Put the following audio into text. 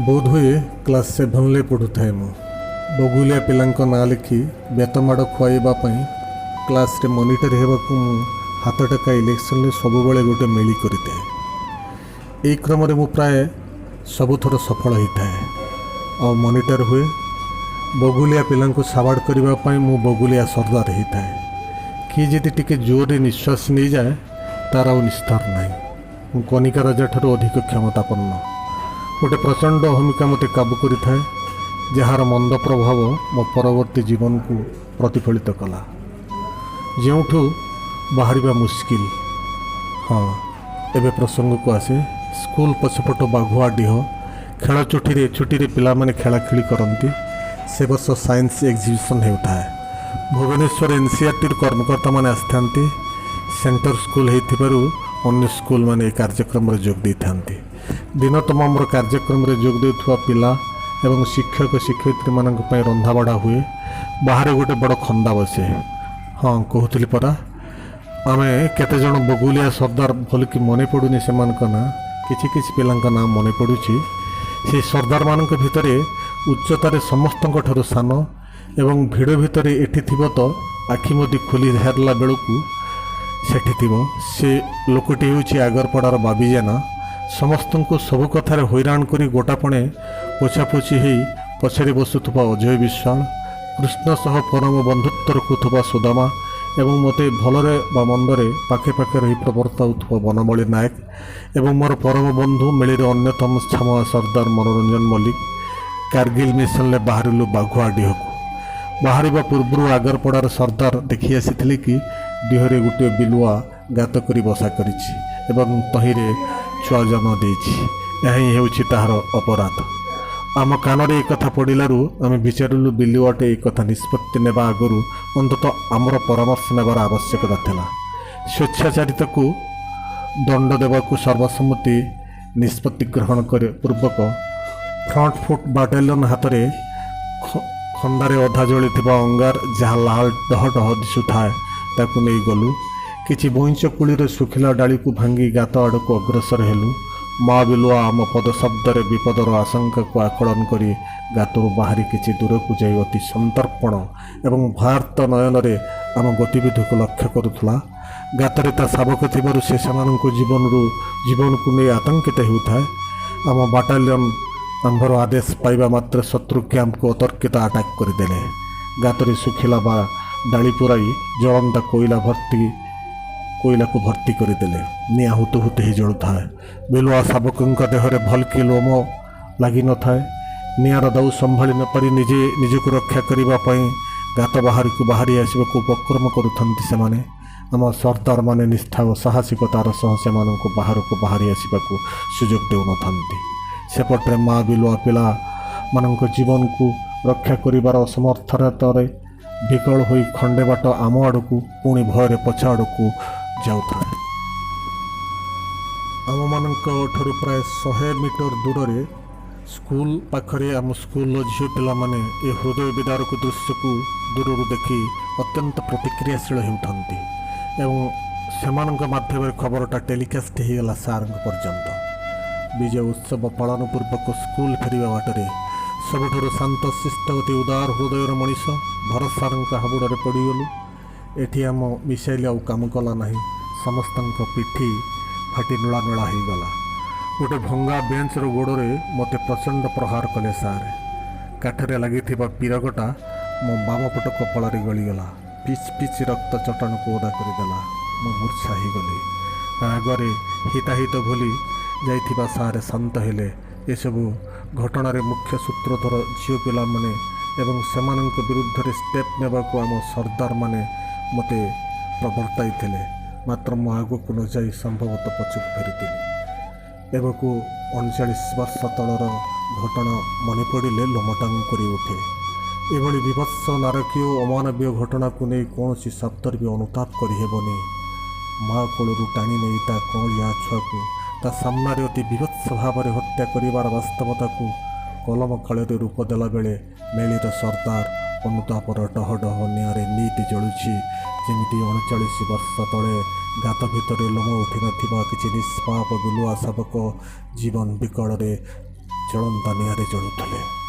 ବୋଧହୁଏ କ୍ଲାସ୍ ସେଭେନରେ ପଢ଼ୁଥାଏ ମୁଁ। ବଗୁଲିଆ ପିଲାଙ୍କ ନାଁ ଲେଖି ବେତମାଡ଼ ଖୁଆଇବା ପାଇଁ କ୍ଲାସ୍ରେ ମନିଟର ହେବାକୁ ମୁଁ ହାତଟେକା ଇଲେକ୍ସନରେ ସବୁବେଳେ ଗୋଟେ ମେଳି କରିଥାଏ। ଏହି କ୍ରମରେ ମୁଁ ପ୍ରାୟ ସବୁଥର ସଫଳ ହୋଇଥାଏ ଆଉ ମନିଟର ହୁଏ। ବଗୁଲିଆ ପିଲାଙ୍କୁ ସାବାଡ଼ କରିବା ପାଇଁ ମୁଁ ବଗୁଲିଆ ସର୍ଦ୍ଦାର ହେଇଥାଏ। କିଏ ଯଦି ଟିକେ ଜୋରରେ ନିଶ୍ୱାସ ନେଇଯାଏ, ତାର ଆଉ ନିସ୍ତାର ନାହିଁ। ମୁଁ କନିକା ରାଜା ଠାରୁ ଅଧିକ କ୍ଷମତାପନ୍ନ। ଗୋଟେ ପ୍ରଚଣ୍ଡ ଅହମିକା ମୋତେ କାବୁ କରିଥାଏ, ଯାହାର ମନ୍ଦ ପ୍ରଭାବ ମୋ ପରବର୍ତ୍ତୀ ଜୀବନକୁ ପ୍ରତିଫଳିତ କଲା, ଯେଉଁଠୁ ବାହାରିବା ମୁସ୍କିଲ। ହଁ, ଏବେ ପ୍ରସଙ୍ଗକୁ ଆସେ। ସ୍କୁଲ ପଛପଟ ବାଘୁଆ ଡିହ ଖେଳ ଛୁଟିରେ ପିଲାମାନେ ଖେଳାଖେଳି କରନ୍ତି। ସେ ବର୍ଷ ସାଇନ୍ସ ଏକ୍ଜିବିସନ୍ ହେଉଥାଏ। ଭୁବନେଶ୍ୱର ଏନ୍ସିଆର୍ଟିର କର୍ମକର୍ତ୍ତାମାନେ ଆସିଥାନ୍ତି। ସେଣ୍ଟର ସ୍କୁଲ ହେଇଥିବାରୁ ଅନ୍ୟ ସ୍କୁଲମାନେ ଏ କାର୍ଯ୍ୟକ୍ରମରେ ଯୋଗ ଦେଇଥାନ୍ତି। ଦିନ ତମାମର କାର୍ଯ୍ୟକ୍ରମରେ ଯୋଗ ଦେଉଥିବା ପିଲା ଏବଂ ଶିକ୍ଷକ ଶିକ୍ଷୟିତ୍ରୀମାନଙ୍କ ପାଇଁ ରନ୍ଧାବଢ଼ା ହୁଏ। ବାହାରେ ଗୋଟେ ବଡ଼ ଖନ୍ଦା ବସେ। ହଁ, କହୁଥିଲି ପରା, ଆମେ କେତେଜଣ ବଗୁଲିଆ ସର୍ଦ୍ଦାର। ଭଲକି ମନେ ପଡ଼ୁନି ସେମାନଙ୍କ ନାଁ, କିଛି କିଛି ପିଲାଙ୍କ ନାଁ ମନେ ପଡ଼ୁଛି। ସେ ସର୍ଦ୍ଦାରମାନଙ୍କ ଭିତରେ ଉଚ୍ଚତାରେ ସମସ୍ତଙ୍କ ଠାରୁ ସାନ ଏବଂ ଭିଡ଼ ଭିତରେ ଏଠି ଥିବ ତ ଆଖି ମୁଦି ଖୋଲି ସାରିଲା ବେଳକୁ ସେଠି ଥିବ, ସେ ଲୋକଟି ହେଉଛି ଆଗରପଡ଼ାର ବାବି ଜେନା। ସମସ୍ତଙ୍କୁ ସବୁ କଥାରେ ହଇରାଣ କରି ଗୋଟାପଣେ ପୋଛାପୋଛି ହେଇ ପଛରେ ବସୁଥିବା ଅଜୟ ବିଶ୍ୱାଳ, କୃଷ୍ଣ ସହ ପରମ ବନ୍ଧୁତ୍ୱ ରଖୁଥିବା ସୁଦାମା ଏବଂ ମୋତେ ଭଲରେ ବା ମନ୍ଦରେ ପାଖେ ପାଖେ ରହି ପ୍ରବର୍ତ୍ତାଉଥିବା ବନମାଳୀ ନାୟକ ଏବଂ ମୋର ପରମ ବନ୍ଧୁ, ମେଳିର ଅନ୍ୟତମ ଛାମୁଆ ସର୍ଦ୍ଦାର ମନୋରଞ୍ଜନ ମଲ୍ଲିକ କାର୍ଗିଲ ମିଶନରେ ବାହାରିଲୁ ବାଘୁଆ ଡିହକୁ। ବାହାରିବା ପୂର୍ବରୁ ଆଗରପଡ଼ାର ସର୍ଦ୍ଦାର ଦେଖି ଆସିଥିଲେ କି ଡିହରେ ଗୋଟିଏ ବିଲୁଆ ଗାତ କରି ବସା କରିଛି ଏବଂ ତହିଁରେ ଛୁଆ ଜନ୍ମ ଦେଇଛି। ଏହା ହିଁ ହେଉଛି ତାହାର ଅପରାଧ। ଆମ କାନରେ ଏ କଥା ପଡ଼ିଲାରୁ ଆମେ ବିଚାରିଲୁ, ବିଲୁଆଟେ ଏ କଥା ନିଷ୍ପତ୍ତି ନେବା ଆଗରୁ ଅନ୍ତତଃ ଆମର ପରାମର୍ଶ ନେବାର ଆବଶ୍ୟକତା ଥିଲା। ସ୍ୱେଚ୍ଛାଚାରିତାକୁ ଦଣ୍ଡ ଦେବାକୁ ସର୍ବସମ୍ମତି ନିଷ୍ପତ୍ତି ଗ୍ରହଣ କରି ପୂର୍ବକ ଫ୍ରଣ୍ଟ ଫୁଟ୍ ବାଟାଲିୟନ ହାତରେ ଖନ୍ଦାରେ ଅଧା ଜଳିଥିବା ଅଙ୍ଗାର, ଯାହା ଲାଲ ଡହ ଡହ ଦିଶୁଥାଏ, ତାକୁ ନେଇ ଗଲୁ। କିଛି ବଇଁଚ କୋଳିର ଶୁଖିଲା ଡାଳିକୁ ଭାଙ୍ଗି ଗାତ ଆଡ଼କୁ ଅଗ୍ରସର ହେଲୁ। ମା ବିଲୁଆ ଆମ ପଦଶବ୍ଦରେ ବିପଦର ଆଶଙ୍କାକୁ ଆକଳନ କରି ଗାତରୁ ବାହାରି କିଛି ଦୂରକୁ ଯାଇ ଅତି ସନ୍ତର୍ପଣ ଏବଂ ଭୟାର୍ତ୍ତ ନୟନରେ ଆମ ଗତିବିଧିକୁ ଲକ୍ଷ୍ୟ କରୁଥିଲା। ଗାତରେ ତା ଶାବକ ଥିବାରୁ ସେ ସେମାନଙ୍କ ଜୀବନକୁ ନେଇ ଆତଙ୍କିତ ହେଉଥାଏ। ଆମ ବାଟାଲିୟନ ଆମ୍ଭର ଆଦେଶ ପାଇବା ମାତ୍ରେ ଶତ୍ରୁ କ୍ୟାମ୍ପକୁ ଅତର୍କିତ ଆଟାକ୍ କରିଦେଲେ। ଗାତରେ ଶୁଖିଲା ବା ଡାଳି ପୁରାଇ ଜଳନ୍ତା କୋଇଲାକୁ ଭର୍ତ୍ତି କରିଦେଲେ। ନିଆଁ ହୁତୁ ହୁତୁ ହେଇ ଜଳୁଥାଏ। ବିଲୁଆ ଶାବକଙ୍କ ଦେହରେ ଭଲକି ଲୋମ ଲାଗିନଥାଏ। ନିଆଁର ଦାଉ ସମ୍ଭାଳି ନପାରି ନିଜେ ନିଜକୁ ରକ୍ଷା କରିବା ପାଇଁ ଗାତ ବାହାରକୁ ବାହାରି ଆସିବାକୁ ଉପକ୍ରମ କରୁଥାନ୍ତି ସେମାନେ। ଆମ ସର୍ଦ୍ଦାରମାନେ ନିଷ୍ଠା ଓ ସାହସିକତାର ସହ ସେମାନଙ୍କୁ ବାହାରକୁ ବାହାରି ଆସିବାକୁ ସୁଯୋଗ ଦେଉନଥାନ୍ତି। ସେପଟରେ ମା ବିଲୁଆ ପିଲାମାନଙ୍କ ଜୀବନକୁ ରକ୍ଷା କରିବାର ଅସମର୍ଥତାରେ ବିକଳ ହୋଇ ଖଣ୍ଡେ ବାଟ ଆମ ଆଡ଼କୁ, ପୁଣି ଭୟରେ ପଛ ଆଡ଼କୁ ଯାଉଥାଏ। ଆମମାନଙ୍କ ଠାରୁ ପ୍ରାୟ 100 ମିଟର ଦୂରରେ ସ୍କୁଲ ପାଖରେ ଆମ ସ୍କୁଲର ଝିଅ ପିଲାମାନେ ଏ ହୃଦୟ ବିଦାରକ ଦୃଶ୍ୟକୁ ଦୂରରୁ ଦେଖି ଅତ୍ୟନ୍ତ ପ୍ରତିକ୍ରିୟାଶୀଳ ହେଉଥାନ୍ତି ଏବଂ ସେମାନଙ୍କ ମାଧ୍ୟମରେ ଖବରଟା ଟେଲିକାଷ୍ଟ ହେଇଗଲା ସାର୍ଙ୍କ ପର୍ଯ୍ୟନ୍ତ। ବିଜୟ ଉତ୍ସବ ପାଳନ ପୂର୍ବକ ସ୍କୁଲ ଫେରିବା ବାଟରେ ସବୁଠାରୁ ଶାନ୍ତ ଶିଷ୍ଟ, ଅତି ଉଦାର ହୃଦୟର ମଣିଷ ଭରତ ସାର୍ଙ୍କ ହାବୁଡ଼ରେ ପଡ଼ିଗଲୁ। ଏଠି ଆମ ମିସାଇଲ ଆଉ କାମ କଲା ନାହିଁ। ସମସ୍ତଙ୍କ ପିଠି ଫାଟି ନୁଳା ନୁଳା ହେଇଗଲା। ଗୋଟେ ଭଙ୍ଗା ବେଞ୍ଚର ଗୋଡ଼ରେ ମୋତେ ପ୍ରଚଣ୍ଡ ପ୍ରହାର କଲେ ସାର୍। କାଠରେ ଲାଗିଥିବା ପିରଗଟା ମୋ ବାମ ପଟ କପାଳରେ ଗଳିଗଲା। ପିଚ୍ ପିଚ୍ ରକ୍ତ ଚଟାଣକୁ ଓଦା କରିଦେଲା। ମୁଁ ମୂର୍ଚ୍ଛା ହେଇଗଲି। ରାଗରେ ହିତାହିତ ଭୁଲି ଯାଇଥିବା ସାରେ ଶାନ୍ତ ହେଲେ। ଏସବୁ ଘଟଣାରେ ମୁଖ୍ୟ ସୂତ୍ରଧର ଝିଅ ପିଲାମାନେ ଏବଂ ସେମାନଙ୍କ ବିରୁଦ୍ଧରେ ଷ୍ଟେପ୍ ନେବାକୁ ଆମ ସର୍ଦ୍ଦାରମାନେ ମୋତେ ପ୍ରବର୍ତ୍ତାଇଥିଲେ। ମାତ୍ର ମୁଁ ଆଗକୁ ନ ଯାଇ ସମ୍ଭବତଃ ପଛକୁ ଫେରିଥିଲି। ଏବକୁ 39 ବର୍ଷ ତଳର ଘଟଣା ମନେ ପଡ଼ିଲେ ଲୋମଟାଙ୍ଗ କରି ଉଠେ। ଏଭଳି ବିଭତ୍ସ, ନାରକୀୟ, ଅମାନବୀୟ ଘଟଣାକୁ ନେଇ କୌଣସି ଶବ୍ଦରେ ବି ଅନୁତାପ କରିହେବନି। ମା କୋଳରୁ ଟାଣି ନେଇ ତା କଅଁଳିଆ ଛୁଆକୁ ତା ସାମ୍ନାରେ ଅତି ବିଭତ୍ସ ଭାବରେ ହତ୍ୟା କରିବାର ବାସ୍ତବତାକୁ କଲମ କାଳରେ ରୂପ ଦେଲାବେଳେ ମେଳିର ସର୍ଦ୍ଦାର ଅନୁତାପର ଡହ ଡହ ନିଆଁରେ ନିତି ଜଳୁଛି। ଯେମିତି 39 ବର୍ଷ ତଳେ ଗାତ ଭିତରେ ଲୋମ ଉଠିନଥିବା କିଛି ନିଷ୍ପାପ ବିଲୁଆ ଶାବକ ଜୀବନ ବିକଳରେ ଜଳନ୍ତା ନିଆଁରେ ଜଳୁଥିଲେ।